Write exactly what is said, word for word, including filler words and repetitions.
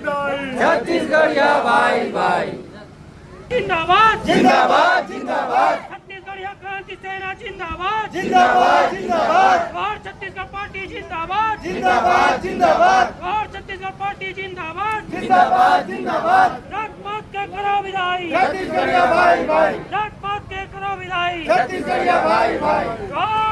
छत्तीसगढ़िया भाई भाई। जिंदाबाद। जिंदाबाद, जिंदाबाद। छत्तीसगढ़िया क्रांति सेना जिंदाबाद। जिंदाबाद, जिंदाबाद। गौर छत्तीसगढ़ पार्टी जिंदाबाद। जिंदाबाद, जिंदाबाद। गौर छत्तीसगढ़ पार्टी जिंदाबाद। जिंदाबाद, जिंदाबाद। राजपथ के करो विदाई। छत्तीसगढ़िया भाई भाई। राजपथ के करो विदाई। छत्तीसगढ़िया भाई भाई। गौर